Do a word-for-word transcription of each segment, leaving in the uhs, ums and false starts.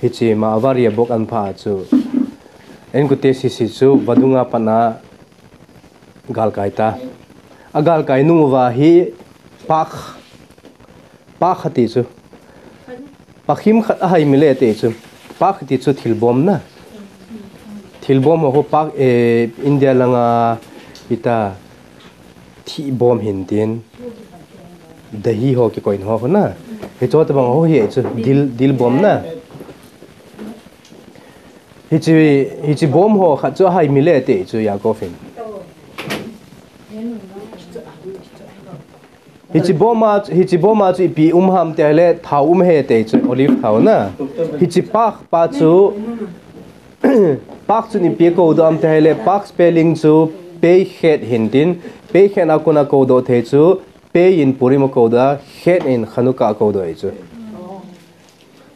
Hiche Mahvar Yabok an pha chu, Enkote C C chu vadunga pat a galkai ta. Agalkai nung uva hi Pak, Pak ati chu. Pakhim khat ahaimil e ati chu. Pak ati chu thilbom na. Thilbom ho, ho Pak, eh, India langa hita thibom hin tin. Dahi ho kikoina ho na. Hicho tabang ho hi chu dil, dil bom na. Hiche, hiche bom ho khat chu ahaimil e ati chu Yakov in. Hiche bom a, hiche bom a chu ipi um ham tia ahile thao um ahi ati chu, olive thao na. Hiche Pak pa chu, Pak chu ipi akou doh ham tia ahile, Pak spelling chu Pei Khet hin tin, Pei Khet a kon akou doh thei chu, Pei in Purim akou doh a, Khet in Chanukah akou doh ahi chu.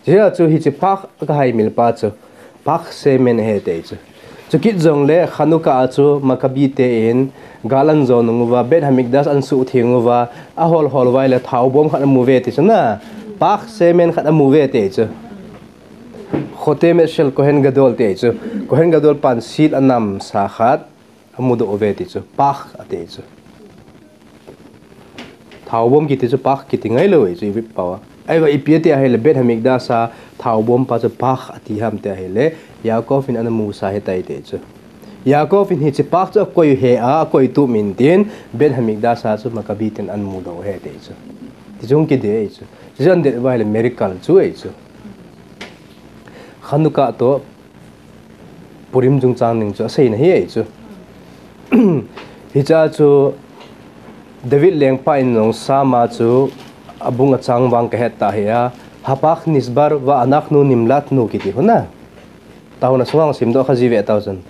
Hiche a chu hiche Pak kahaimil pa chu Pak shemen ahi ati chu. Chukit jongle Chanukah a chu Maccabi te in gal ahin jo nung uva, Beit Hamikdash ahin suhtheng uva, ahol hol uva ahile thao bom khat amu uve ati chu na. Pak shemen khat amu uve ati chu. Khotemet shel Kohen Gadol ati chu. Kohen Gadol pan seal anamsa khat amu doh uve ati chu, Pak ati chu. Thao bom kiti chu Pak kiti ngailou ahi chu Ivrit pao a. Ahivang ipi ati ahile Beit Hamikdash a thao bom pa chu Pak ati ham tia ahile, Yakov in ana musa ahitai ati chu. Yakov in hiche Pak chu akoi he a, akoi tup in tin, Beit Hamikdash a chu Maccabi ten ana mu doh ahi ati chu. Ti chung kiti ahi chu. Chuche ahin det uva ahile miracle chu ahi chu. Chanukah toh Purim chungchang ding chu aseina hi ahi chu. Hiche a chu David lengpa in jong Psalm a chu abung achang vang kahet ta ahi a, Hapach nishbar ve'anachnu nimlatnu kiti ho na. Taona sunga simdoh kha ji ve tao chun.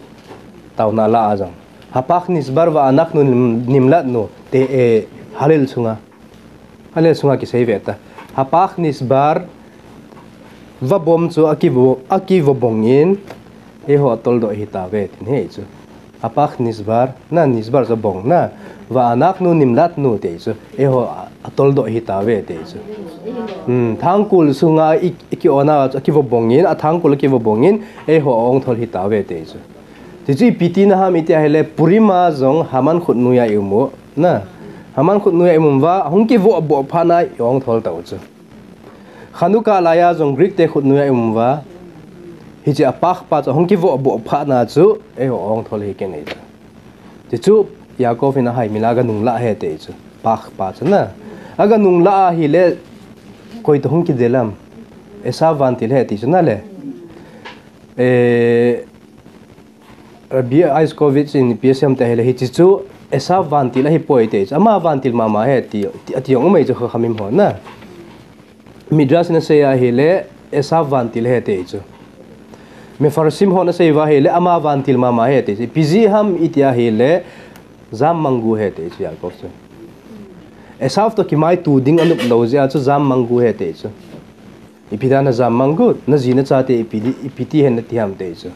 Taona la a jong. Hapach nishbar ve'anachnu nim-, nimlatnu ati e, Hallel sunga. Hallel sunga kisei ve ta. Hapach nishbar, vabom chu akivo, akivo bong in, eiho atoldoh ahi tauve, tin ahi chu. Hapach nishbar, na nishbar chu bong na, ve'anachnu nimlatnu ati chu, eiho atoldoh ahi tauve, ati chu. Hmm, thangkul sunga i, i ki ona chu akivo bong in, athangkul akivo bong in, eiho a-ongthol ahi tauve, ati chu. Chuche chu ipi tina ham iti ahile, Purim a jong Haman khut noiya i um u. Na, Haman khut noiya i um uva, ahung kivoh boh phat na i-ongthol tau chu. Chanukah laiya jong Greek te khut noiya i um uva, hiche a Pak pa chu ahung kivoh boh phat na chu, eiho a-ongthol ahi kei nei chu. Chuche chu Yakov in ahaimil a aga nunglah ahi ati chu. Pak pa chu na. Aga nunglah ahile, koi toh hung kidel ham. Esav vantil ahi ati chu na le. Eh, Rabbi Ivakovich in ipi asei ham tia ahile hiche chu Esav vantil ahipoi ati chu. Ama vantil mama ahi ati, ati, ati jong um ahi chu Chachamim ho na. Midrash in asei ahile Esav vantil ahi ati chu. Mefarshim hon asei uva ahile ama vantil mama ahi ati chu. Ipi jeh ham iti ahile jam mangu ahi ati chu Yakov chu. Esav toh kimaito ding anop lou jeh a chu jam mangu ahi ati chu. Ipi dan a jam mangu, naji nachate ipi di, ipi ti hen nati ham ati chu.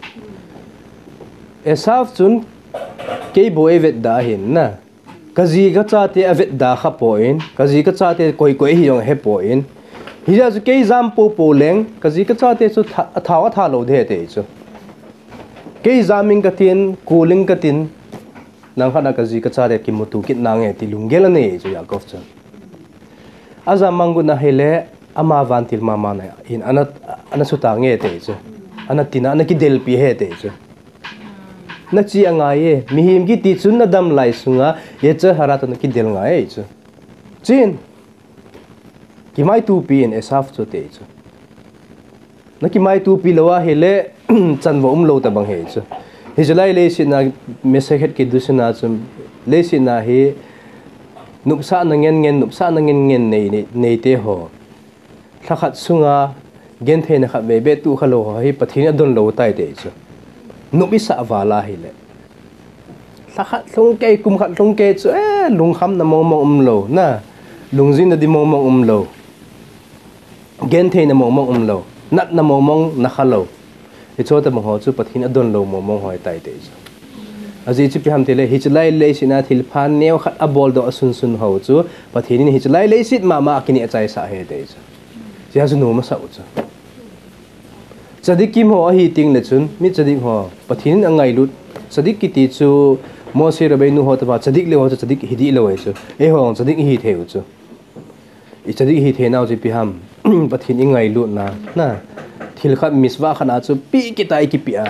Esav chun kei bou eivetda ahin na. Kaji kachate avetda kha poi, kaji kachate koi koi ahi jong ahepoi. Hijeh a chu kei jam poupou leng, kaji kachate chu tha, athao atha lou ding ahi ati chu. Kei jam ing katin, kul ing katin, langkhat a kaji kachate kimuto kit nange ti lunggel anei chu Yakov chun. Ajam mangu na ahile, ama vantil mama na in, ana, ana suta nge ati chu. Ana tina, ana kidelpi ahi ati chu. Nache angai e, mihem kiti chun nadam lai sunga, yetzer hara toh nakidel ngai e chu. Chuin, kimaitopi in Esav chu ati chu. Nakimaitopi lou ahile, chanvo umlou tabang ahi chu. Hiche lai leiset a, Masechet Kiddushin a chu, leiset a hi, nopsahna ngen ngen, nopsahna ngen ngen nei, nei, neite ho. Lhakhat sunga, gentheina khatvei beh toh khalou ho hi Pathen in adon lou tai ati chu. Nop isah val ahile. Lhakhat lhung kei, kum khat lhung kei chu, eh, lungkhamna mong mong umlou, na. Lungjinna di mong mong umlou. Gentheina mong mong umlou. Natna mong mong na khalou. Hiche tabang ho chu Pathen in adon lou mong mong ho ahitai ati chu. Ajeh chu ipi ham itile, hiche lai leiset a thilpha neokhat aboldoh asunsun ho chu, Pathen in hiche lai leiset mama a akinehchaisah ahi ati chu. Hiche a chu nom asah u chu. Tzaddikim ho ahi teng le chun, mi tzaddik ho, Pathen in angailut. Tzaddik kiti chu Moshe Rabbeinu ho tobang tzaddik le ho chu tzaddik hi dih lou ahi chu. Eiho tzaddik ihi thei u chu. I tzaddik ihi thei nau chu ipi ham. Pathen ingailutna. Na. Thil khat mitzvah khat a chu pi kita i kipi a.